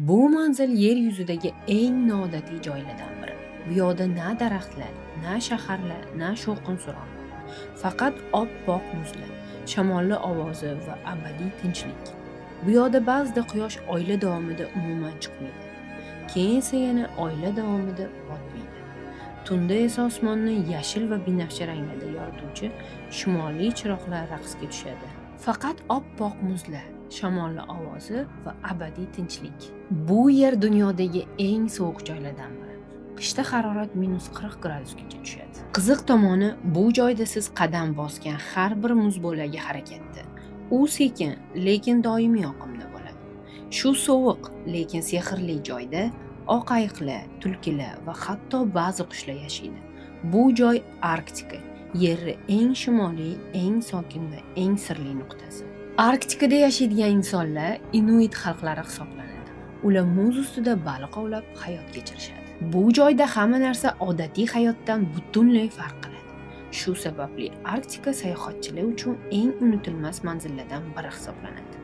Bu manzil yer yuzidagi eng noodatiy joylardan biri. Bu yoqda na daraxtlar, na shaharlar, na shovqin-suron bor. Faqat oppoq muzlar, shamolli ovozi va abadiy tinchlik. Bu yoqda ba'zida quyosh oylar davomida umuman chiqmaydi. Keyin esa yana oylar davomida botmaydi. Tunda esa osmonni yashil va binafsha ranglarda yorituvchi shimoliy chiroqlar raqsga tushadi. Faqat oppoq muzlar, shamolli ovozi va abadiy tinchlik. Bu yer dunyodagi eng sovuq joylardan biri. Qishda harorat -40 gradusgacha tushadi. Qiziq tomoni, bu joyda siz qadam bosgan har bir muz bo'lagi harakatda. U sekin, lekin doimiy oqimda bo'ladi. Shu sovuq, lekin sehrli joyda oq ayiqlar, tulkilar va hatto ba'zi qushlar yashaydi. Bu joy Arktika, Yerni eng shimoliy, eng sokin va eng sirli nuqtasi. Arktikada yashaydigan insonlar inuit xalqlari hisoblanadi. Ular muz ustida baliq ovlab hayot kechirishadi. Bu joyda hamma narsa odatiy hayotdan butunlay farq qiladi. Shu sababli Arktika sayohatchilar uchun eng unutilmas manzillardan biri hisoblanadi.